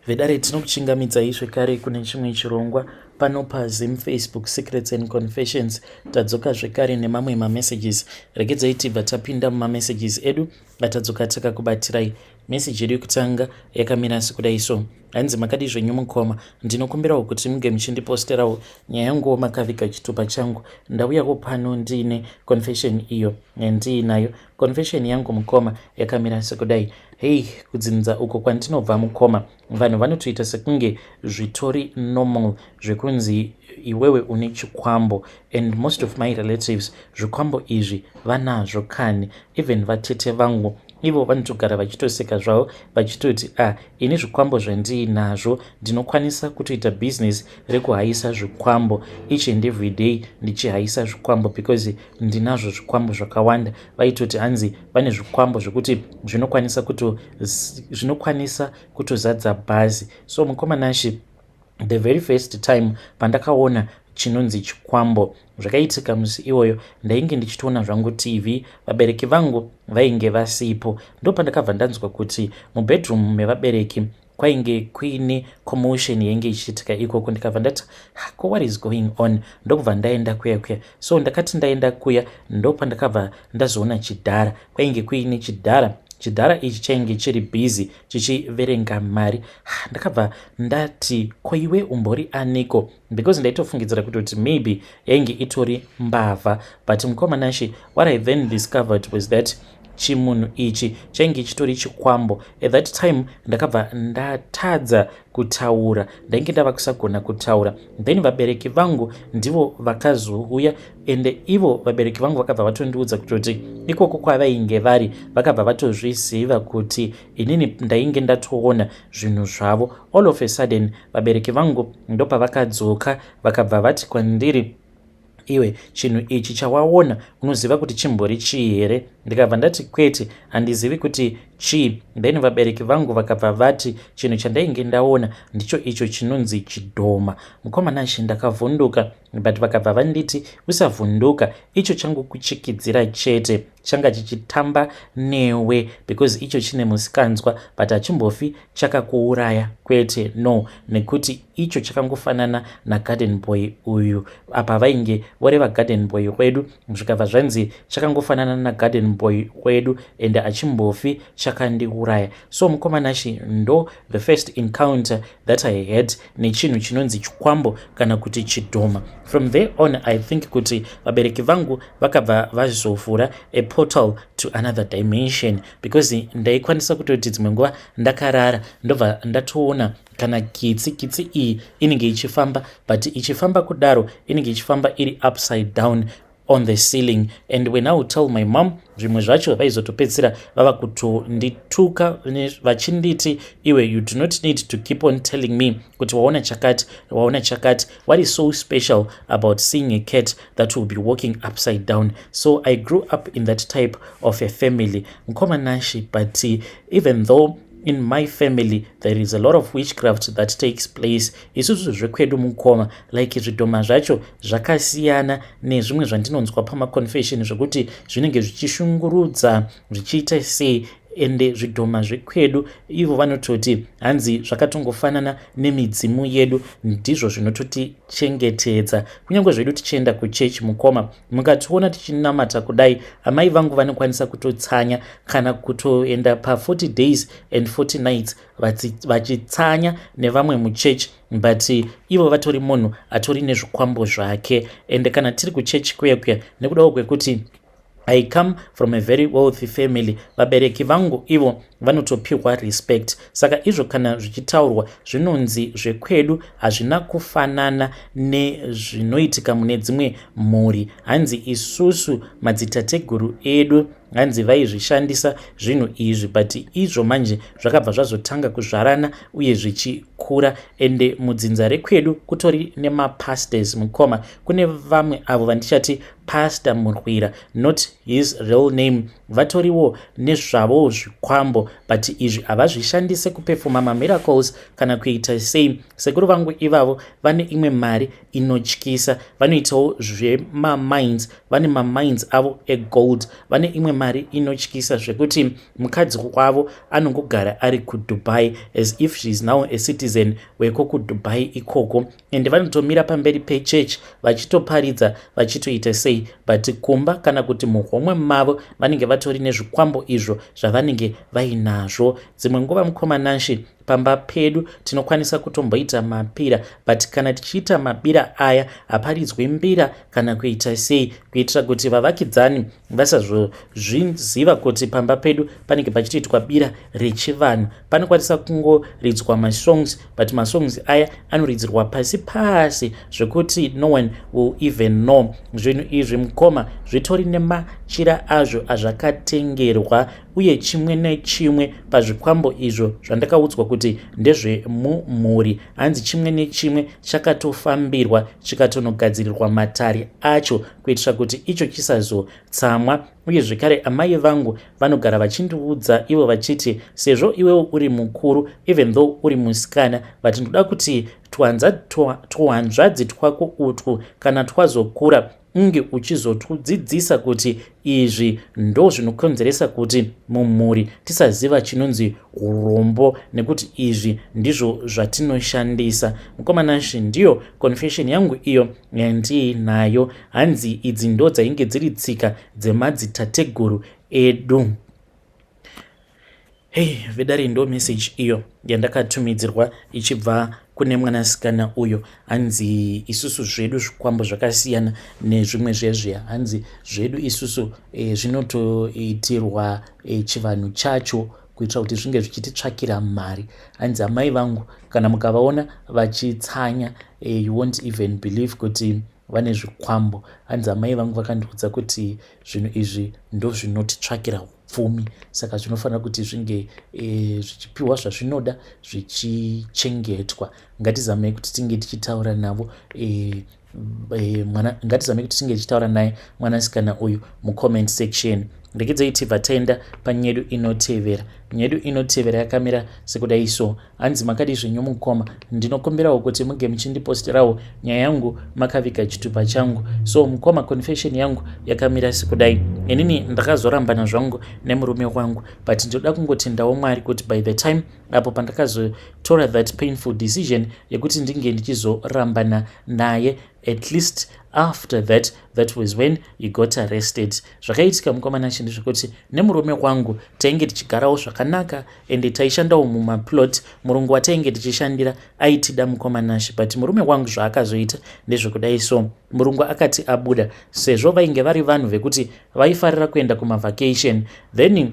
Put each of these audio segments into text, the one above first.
Vedare, tinokuchingamidzai zvekare kune chimwe chirongwa pano paZim Facebook Secrets and Confessions. Tadzoka zvekare nemamwe mamessages. Regedzai tibva tapinda mumamessages edu atadzoka takakubatirai. Meseji yedu yekutanga yakamira sekudai so. Hanzi, "Makadi zvenyu mukoma? Ndinokumbirawo kuti munge muchindiposterawo nyaya yanguwo makaviga chitupa changu. Ndauyawo pano ndiine confession iyo yandiinayo. Confession yangu mukoma yakamira sekudai. Hei, kudzinza uko kwandinobva mukoma, vanhu vanotoita sekunge zvitori normal zvekunzi iwewe une chikwambo, and most of my relatives zvikwambo izvi vanazvo kani. Even vatete vangu ivo vanotogara vachitoseka zvavo vachitoti, 'Ah, ini zvikwambo zvandiinazvo ndinokwanisa kutoita bhizinesi rekuhaisa zvikwambo each and every day, ndichihaisa zvikwambo because ndinazvo zvikwambo zvakawanda.' Vaitoti hanzi vane zvikwambo zvekuti zvinokwanisa kutozadza bhazi. So mukoma Nashi, the very first time pandakaona chinonzi chikwambo, zvakaitika musi iwoyo ndainge ndichitoona zvangu TV, vabereki vangu vainge vasipo. Ndo pandakabva ndanzwa kuti mubedroom mevabereki kwainge kuine commotion yainge ichiitika ikoko. Ndikabva ndati, 'Ko, what is going on?' Ndokubva ndaenda kuya kuya. So ndakati ndaenda kuya, ndo pandakabva ndazoona chidhara. Kwainge kuine chidhara. Chidhara ichi chainge chiri busy chichiverenga mari. Ndakabva ndati, 'Koiwe umbori aniko?' Because ndaitofungidzira kuti maybe yainge itori mbavha. But mukoma Nashi, what I then discovered was that chimunhu ichi chainge chitori chikwambo. At that time ndakabva ndatadza kutaura, ndainge ndava kusagona kutaura. Then vabereki vangu ndivo vakazouya, ende ivo vabereki vangu vakabva vatondiudza kutoti ikoko kwavainge vari vakabva vatozviziva kuti inini ndainge ndatoona zvinhu zvavo. All of a sudden vabereki vangu ndopavakadzoka, vakabva vati kwandiri, 'Iwe, chinhu ichi chawaona unoziva kuti chimbori chii here?' Ndikabva ndati, 'Kwete, handizivi kuti chii.' Then vabereki vangu vakabva vati chinhu chandainge ndaona ndicho icho chinonzi chidhoma. Mukoma Nashi, ndakavhunduka, but vakabva vanditi, 'Usavhunduka, icho changokuchikidzira chete, changa chichitamba newe because icho chine musikanzwa, but hachimbofi chakakuuraya, kwete, no, nekuti icho chakangofanana nagarden boy uyu.' Apa vainge voreva garden boy wedu. Zvikabva zvanzi chakangofanana nagarden boy wedu ende achimbofi chakandiuraya. So mukoma Nashi, ndo the first encounter that I had nechinhu chinonzi chikwambo kana kuti chidhoma. From there on, I think kuti vabereki vangu vakabva vazovhura a portal to another dimension, because ndaikwanisa kutoti dzimwe nguva ndakarara, ndobva ndatoona kana kitsi. Kitsi iyi inenge ichifamba, but ichifamba kudaro inenge ichifamba iri upside down on the ceiling. And when I would tell my mom zvimwe zvacho, vaizotopedzisira vava kutondituka vachinditi, 'Iwe, you do not need to keep on telling me kuti waona chakati, waona chakati. What is so special about seeing a cat that will be walking upside down?' So I grew up in that type of a family, mukoma Nashi. But even though in my family there is a lot of witchcraft that takes place, isusu zvekwedu mukoma, like zvidhoma zvacho zvakasiyana nezvimwe zvandinonzwa pamaconfession zvekuti zvinenge zvichishungurudza, zvichiita sei. Ende zvidhoma zvekwedu, ivo vanototi hanzi zvakatongofanana nemidzimu yedu, ndizvo zvinototichengetedza. Kunyange zvedu tichienda kuchechi mukoma, mukationa tichinamata kudai, amai vangu vanokwanisa kutotsanya kana kutoenda pa40 days and 40 nights vachitsanya nevamwe muchechi, but ivo vatori munhu atori nezvikwambo zvake. Ende kana tiri kuchechi kuya kuya, nekudawo kwekuti I come from a very wealthy family, vabereki vangu ivo vanotopiwa respect. Saka izvo kana zvichitaurwa zvinonzi zvekwedu hazvina kufanana nezvinoitika mune dzimwe mhuri. Hanzi isusu madzitateguru edu hanzi vaizvishandisa zvinhu izvi, but izvo manje zvakabva zvazotanga kuzvarana uye zvichikura. Ende mudzinza rekwedu kutori nemapastors mukoma. Kune vamwe avo vandichati Pastor Murwira, not his real name, vatoriwo nezvavowo zvikwambo, but izvi havazvishandise kupefoma mamiracles kana kuita sei. Sekuru vangu ivavo vane imwe mari inotyisa. Vanoitawo zvemamines, vane mamines avo egold, vane imwe. mari inotyisa zvekuti mukadzi wavo anongogara ari kuDubai as if she is now a citizen weko kuDubai ikoko, ende vanotomira pamberi pechurch vachitoparidza, vachitoita sei, but kumba kana kuti muhomwe mavo vanenge vatori nezvikwambo izvo zvavanenge vainazvo. Dzimwe nguva, mukoma Nashe, pamba pedu tinokwanisa kutomboita mapira, but kana tichiita mabira aya haparidzwi mbira kana kuita sei, kuitira kuti vavakidzani vasazozviziva kuti pamba pedu panenge pachitoitwa bira rechivanhu. Panokwanisa kungoridzwa masongs, but masongs aya anoridzirwa pasi pasi zvekuti no one will even know. Zvinhu izvi, mukoma, zvitori nemachira azvo azvakatengerwa, uye chimwe nechimwe pazvikwambo izvo zvandakaudzwa kuti ndezvemumhuri, hanzi chimwe nechimwe chakatofambirwa, chikatonogadzirirwa matari acho kuitira kuti icho chisazotsamwa. Uye zvekare amai vangu vanogara vachindiudza ivo vachiti, "Sezvo iwewo uri mukuru, even though uri musikana, but ndoda kuti tuhanzvadzi twako utwu kana twazokura unge uchizotudzidzisa kuti izvi ndo zvinokonzeresa kuti mumhuri tisaziva chinonzi urombo, nekuti izvi ndizvo zvatinoshandisa." Mukoma Nashe, ndiyo confession yangu iyo yandiinayo. Hanzi idzi ndo dzainge dziri tsika dzemadzitateguru edu. Hei vedare, ndo message iyo yandakatumidzirwa ichibva kune mwanasikana uyo. Hanzi isusu zvedu zvikwambo zvakasiyana nezvimwe zvezviya. Hanzi zvedu isusu zvinotoitirwa chivanhu chacho kuitira kuti zvinge zvichititsvakira mari. Hanzi amai vangu kana mukavaona vachitsanya, you won't even believe kuti vane zvikwambo. Hanzi amai vangu vakandiudza kuti zvinhu izvi ndo zvinotitsvakira upfumi, saka zvinofanira kuti zvinge zvichipiwa zvazvinoda, zvichichengetwa. Ngatizamei kuti tinge tichitaura navo e, e, mwana, ngatizamei kuti tinge tichitaura naye mwanasikana uyu mucomment section. Rekedzai tibva taenda panyedu inotevera. Nyedu inotevera yakamira sekudai so. Hanzi, "Makadi zvenyu mukoma? Ndinokumbirawo kuti muge muchindiposterawo nyaya yangu makaviga chitupa changu. So mukoma, confession yangu yakamira sekudai. Inini ndakazorambana zvangu nemurume wangu, but ndinoda kungotendawo Mwari kuti by the time apo pandakazotora that painful decision yekuti ndinge ndichizorambana naye, at least after that, that was when he got arrested. Zvakaitika, mukoma Nashe, ndezvekuti nemurume wangu tainge tichigarawo zvakanaka, ende taishandawo mumaplot. Murungu watainge tichishandira aitida, mukoma Nashe, but murume wangu zvaakazoita ndezvekudai so. Murungu akati abuda, sezvo vainge vari vanhu vekuti vaifarira kuenda kumavacation, then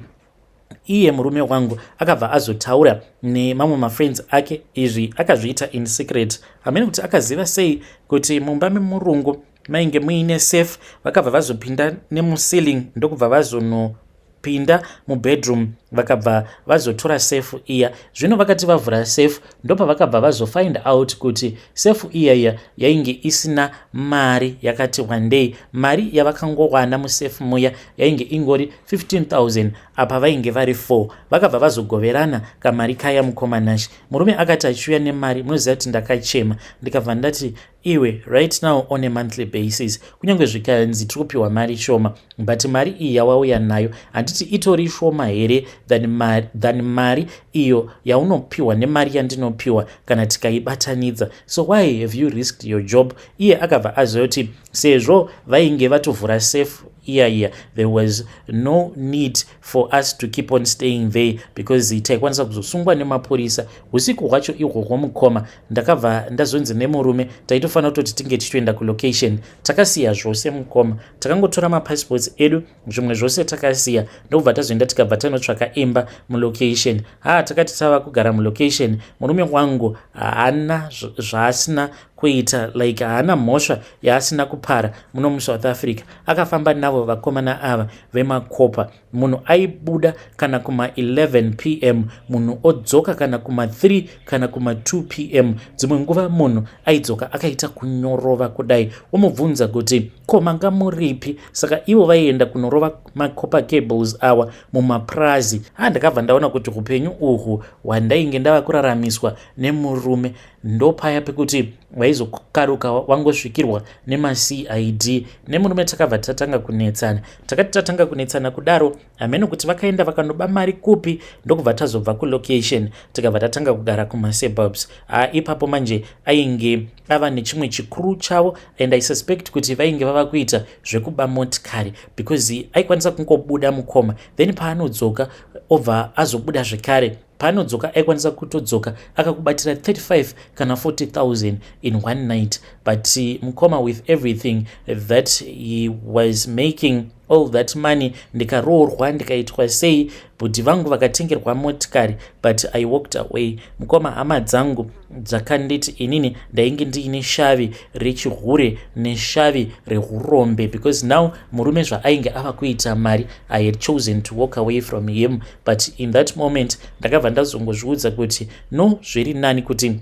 iye murume wangu akabva azotaura nemamwe mafriends ake. Izvi akazviita in secret. Hamene kuti akaziva sei kuti mumba memurungu mainge muine safe. Vakabva vazopinda nemuceiling, ndokubva vazonopinda mubedroom, vakabva vazotora safe iya. Zvino vakati vavhura safe, ndopavakabva vazofind out kuti safe iya iya yainge isina mari yakati wandei. Mari yavakangowana musafe muya yainge ingori 15,000. Apa vainge vari 4, vakabva vazogoverana kamari kaya. Mukoma Nashe, murume akati achiuya nemari, munoziva kuti ndakachema, ndikabva ndati, 'Iwe, right now on a monthly basis, kunyange zvikanzi tiri kupiwa mari shoma, but mari iyi yawauya nayo handiti itori shoma here than mari iyo yaunopiwa nemari yandinopiwa kana tikaibatanidza? So why have you risked your job?' Iye akabva azoti sezvo vainge vatovhura safe iya iya, there was no need for us to keep on staying there because taikwanisa kuzosungwa nemapurisa usiku hwacho ihwohwo. Mukoma, ndakabva ndazonzi nemurume taitofanira kutoti tinge tichitoenda kulocation. Takasiya zvose, mukoma, takangotora mapassports edu, zvimwe zvose takasiya, ndokubva tazoenda, tikabva tanotsvaka imba mulocation. Ha, takati tava kugara mulocation, murume wangu haana zvaasina kuita, like haana mhosva yaasina kupara muno muSouth Africa. Akafamba navo vakomana ava vemakopa. Munhu aibuda kana kuma11 p.m., munhu odzoka kana kuma3 kana kuma2 p.m. Dzimwe nguva munhu aidzoka akaita kunyorova kudai, womubvunza kuti, 'Ko manga muripi?' Saka ivo vaienda kunorova macopper cables awa mumaprazi. Ha, ndakabva ndaona kuti upenyu uhwu hwandainge ndava kuraramiswa nemurume, ndopaya pekuti Waizokaruka wangosvikirwa nemaCID nemurume. Takabva tatanga kunetsana. Takati tatanga kunetsana kudaro, hameno kuti vakaenda vakanoba mari kupi, ndokubva tazobva kulocation, tikabva tatanga kugara kumasuburbs. Ipapo manje ainge ava nechimwe chikuru chavo and I suspect kuti vainge vava kuita zvekuba motikari, because aikwanisa kungobuda, mukoma, then paanodzoka obva azobuda zvekare. Paanodzoka aikwanisa kutodzoka akakubatira 35 kana 40,000 in one night. But mukoma, with everything that he was making, all that money, ndikaroorwa, ndikaitwa sei, bhudhi vangu vakatengerwa motikari, but I walked away, mukoma. Hama dzangu dzakanditi inini ndainge ndiine shavi rechihure neshavi reurombe, because now murume zvaainge ava kuita mari, I had chosen to walk away from him. But in that moment ndakabva ndazongozviudza kuti no, zviri nani kuti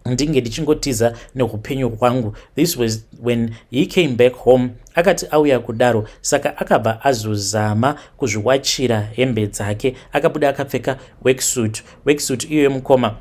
ndinge ndichingotiza neupenyu hwangu. This was when he came back home. Akati auya kudaro, saka akabva azozama kuzviwachira hembe dzake. Akabuda akapfeka worksuit. Worksuit iyoyo, mukoma,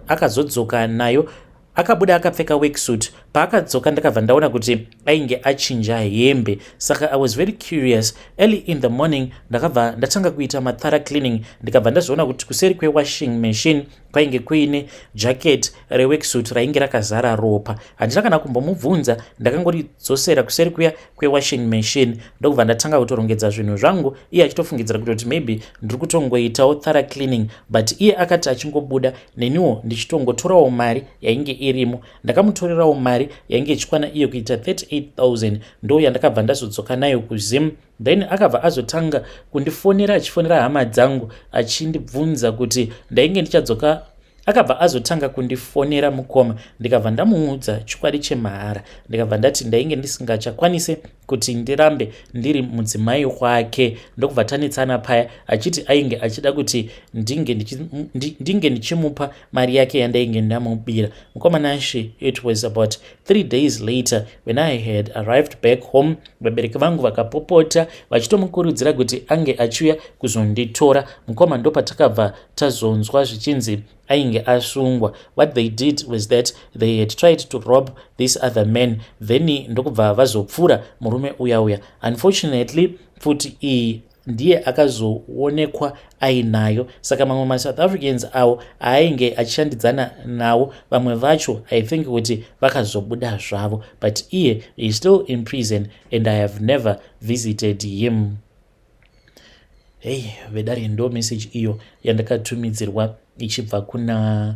akazodzoka nayo. Akabuda akapfeka worksuit. Paakadzoka ndakabva ndaona kuti ainge achinja hembe, saka I was very curious. Early in the morning ndakabva ndatanga kuita mathorough cleaning. Ndikabva ndazoona kuti kuseri kwewashing machine kwainge kuine jacket reworksuit rainge rakazara ropa. Handina kana kumbomubvunza, ndakangoridzosera kuseri kuya kwewashing machine, ndokubva ndatanga kutorongedza zvinhu zvangu, iye achitofungidzira kutoti maybe ndiri kutongoitawo thorough cleaning. But iye akati achingobuda, neniwo ndichitongotorawo mari yainge irimo. Ndakamutorerawo mari yainge ichikwana iyo kuita 38,000, ndo yandakabva ndazodzoka nayo kuZim. Then akabva azotanga kundifonera, achifonera hama dzangu achindibvunza kuti ndainge ndichadzoka. Akabva azotanga kundifonera, mukoma, ndikabva ndamuudza chokwadi chemahara. Ndikabva ndati ndainge ndisingachakwanise kuti ndirambe ndiri mudzimai wake, ndokubva tanetsana paya, achiti ainge achida kuti ndinge ndichimupa mari yake yandainge ndamubira. Mukoma Nashe, it was about 3 days later when I had arrived back home. Vabereki vangu vakapopota vachitomukurudzira kuti ange achiuya kuzonditora. Mukoma, ndopatakabva tazonzwa zvichinzi ainge asungwa. What they did was that they had tried to rob this other man, then ndokubva vazopfura murume uya uya. Unfortunately, pfuti iyi ndiye akazoonekwa ainayo. Saka mamwe maSouth Africans avo aainge achishandidzana nawo, vamwe vacho I think kuti vakazobuda zvavo, but iye is still in prison and I have never visited him. Hei vedare, ndo message iyo yandakatumidzirwa ichibva kuna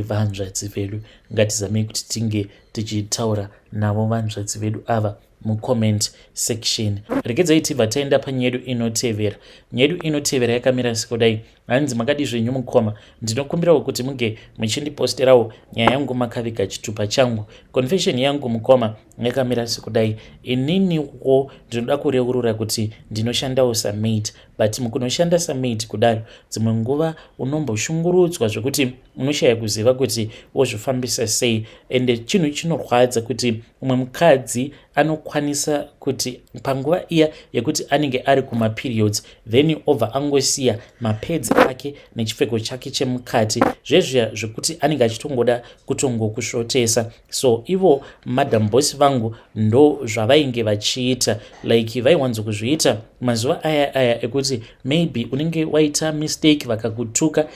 vanzvadzi vedu. Ngatizamei kuti tinge tichitaura navo vanzvadzi vedu ava mucomment section. Regedzai tibva taenda panyaya yedu inotevera. Nyaya yedu inotevera yakamira sekudai. Hanzi, "Makadi zvenyu mukoma? Ndinokumbirawo kuti munge muchindiposterawo nyaya yangu makaviga chitupa changu. Confession yangu, mukoma, yakamira sekudai. Ininiwo ndinoda kureurura kuti ndinoshandawo samaid, but mukunoshanda samaid kudaro, dzimwe nguva unomboshungurudzwa zvekuti unoshaya kuziva kuti wozvifambisa sei. Ende chinhu chinorwadza kuti umwe mukadzi anokwanisa kuti panguva iya yekuti anenge ari kumaperiods, then obva angosiya mapads ake nechipfeko chake chemukati zvezviya zvekuti anenge achitongoda kutongokusvotesa. So ivo madam boss vangu ndo zvavainge vachiita, like vaiwanzokuzviita mazuva aya aya ekuti maybe unenge waita mistake vakakutuka,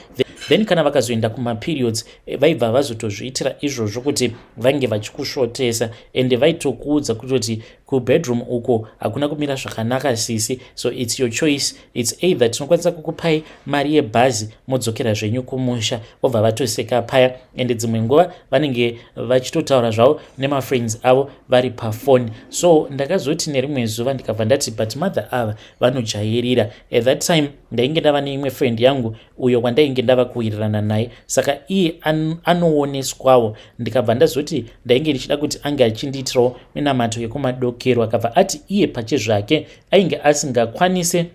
then kana vakazoenda kumaperiods, vaibva vazotozviitira izvozvo kuti vange vachikusvotesa. Ende vaitokuudza kutoti kubedroom uko hakuna kumira zvakanaka sisi, so it's your choice. It's either tinokwanisa kukupai mari yebhazi modzokera zvenyu kumusha." Vobva vatoseka paya. Ende dzimwe nguva vanenge vachitotaura zvavo nemafriends avo vari pafoni. So ndakazoti nerimwe zuva ndikabva ndati, 'But mother ava vanojairira.' At that time ndainge ndava neimwe friend yangu uyo wandainge ndava kuwirirana naye, saka iye anooneswawo. Ndikabva ndazoti ndainge ndichida kuti ange achindiitirawo minamato yekumadokero. Akabva ati iye pachezvake ainge asingakwanise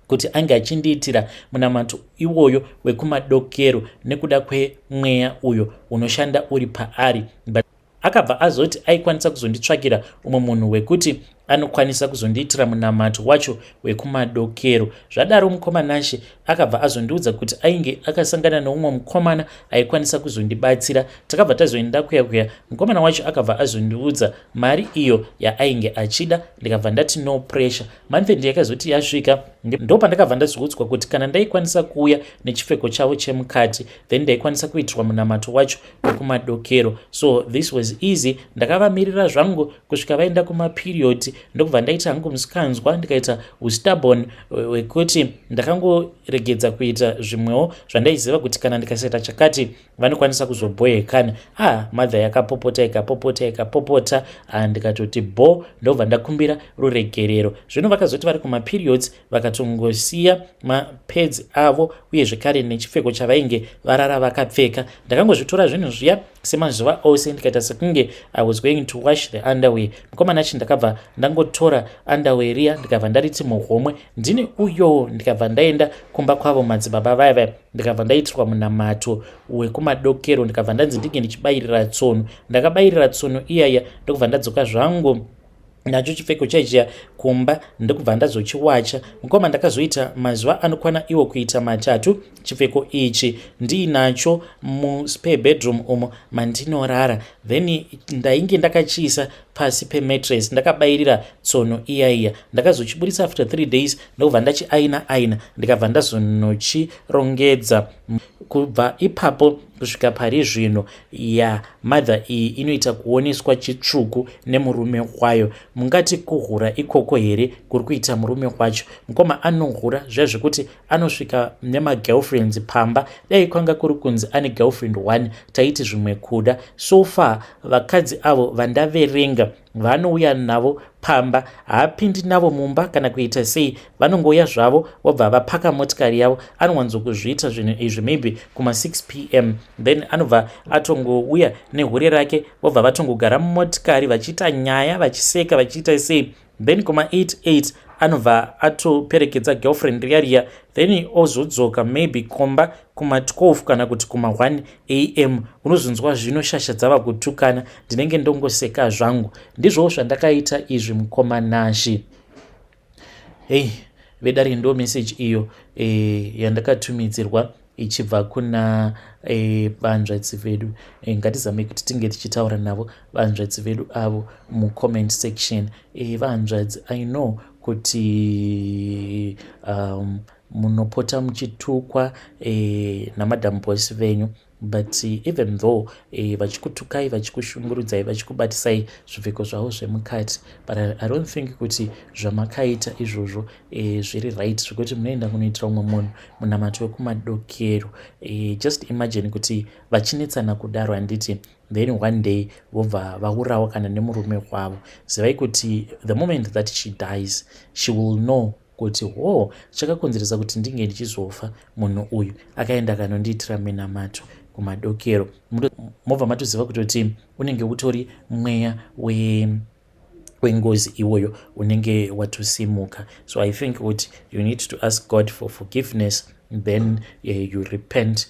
kuti ange achindiitira munamato iwoyo wekumadokero nekuda kwemweya uyo unoshanda uri paari, but akabva azoti aikwanisa kuzonditsvakira umwe munhu wekuti Anokwanisa kuzondiitira munamato wacho wekumadokero. Zvadaro, mukoma Nashe, akabva azondiudza kuti ainge akasangana neumwe mukomana aikwanisa kuzondibatsira. Takabva tazoenda kuya kuya. Mukomana wacho akabva azondiudza mari iyo yaainge achida. Ndikabva ndati, "No pressure." Month end yakazoti yasvika, ndo pandakabva ndazoudzwa kuti kana ndaikwanisa kuuya nechipfeko chavo chemukati, then ndaikwanisa kuitirwa munamato wacho wekumadokero. So this was easy. Ndakavamirira zvangu kusvika vaenda kumaperiod, ndokubva ndaita hangu musikanzwa, ndikaita ustubborn wekuti ndakangoregedza kuita zvimwewo zvandaiziva kuti kana ndikasaita chakati vanokwanisa kuzobhoyekana. Ah, mother yakapopota, ikapopota, ikapopota. Ah, ndikatoti bo, ndobva ndakumbira ruregerero. Zvino vakazoti vari kumaperiods, vakatongosiya mapads avo uye zvekare nechipfeko chavainge varara vakapfeka. Ndakangozvitora zvinhu zviya semazuva ose, ndikaita sekunge I was going to wash the underwear. Mukomana achi, ndakabva ndangotora underwear riya, ndikabva ndariti muhomwe, ndini uyo. Ndikabva ndaenda kumba kwavo madzibaba vaya vaya, ndikabva ndaitirwa munamato wekumadokero. Ndikabva ndanzi ndinge ndichibayirira tsono. Ndakabayirira tsono iyaya, ndokubva ndadzoka zvangu nacho chipfeko chaichiya kumba, ndokubva ndazochiwacha. Mukoma, ndakazoita mazuva anokwana iwo kuita 3 chipfeko ichi ndiinacho muspare bedroom umo mandinorara. Then ndainge ndakachiisa pasi pemattress, ndakabayirira tsono iyaiya. Ndakazochiburisa after 3 days, ndokubva ndachiaina aina, ndikabva ndazonochirongedza. Kubva ipapo kusvika pari zvino, ya mother iyi inoita kuoneswa chitsvuku nemurume wayo. Mungati kuhura ikoko here kuri kuita murume wacho? Mukoma, anohura zviya zvekuti anosvika nemagirlfriends pamba. Dai kwanga kuri kunzi ane girlfriend one, taiti zvimwe kuda. So far vakadzi avo vandaverenga vanouya navo pamba, haapindi navo mumba kana kuita sei. Vanongouya zvavo, vobva vapaka motikari yavo. Anowanzokuzviita zvinhu izvi maybe kuma6 p.m., then anobva atongouya nehure rake, vobva vatongogara mumotikari vachiita nyaya, vachiseka, vachiita sei. Then kuma88 anobva atoperekedza girlfriend riya riya, then ozodzoka maybe kumba kuma12 kana kuti kuma1 a.m. Unozonzwa zvino shasha dzava kutukana. Ndinenge ndongoseka zvangu. Ndizvowo zvandakaita izvi, mukoma Nashi. Hei vedare, ndo meseji iyo yandakatumidzirwa ichibva kuna vanzvadzi vedu. Ngatizamei kuti tinge tichitaura navo vanzvadzi vedu avo mucomment section. Vanzvadzi, I know kuti munopota muchitukwa naMadam Boss venyu, but even though vachikutukai, vachikushungurudzai, vachikubatisai zvipfeko zvavo zvemukati, but I don't think kuti zvamakaita izvozvo zviri right, zvekuti munoenda kunoitira umwe munhu munamato wekumadokero. Just imagine kuti vachinetsana kudaro, handiti? Then one day vobva vaurawa kana nemurume wavo. Zivai kuti the moment that she dies, she will know kuti ho, chakakonzeresa kuti ndinge ndichizofa, munhu uyu akaenda akanondiitira minamato kumadokero. Mobva matoziva kutoti unenge utori mweya wengozi iwoyo unenge watosimuka. So I think kuti you need to ask God for forgiveness, then you repent,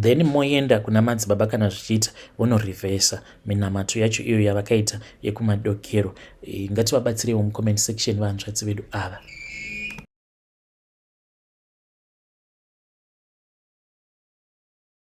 then moenda kuna madzibaba kana zvichiita, vonorivhesa minamato yacho iyo yavakaita yekumadokero. Ngativabatsireiwo mucomment section vanzvadzi vedu ava.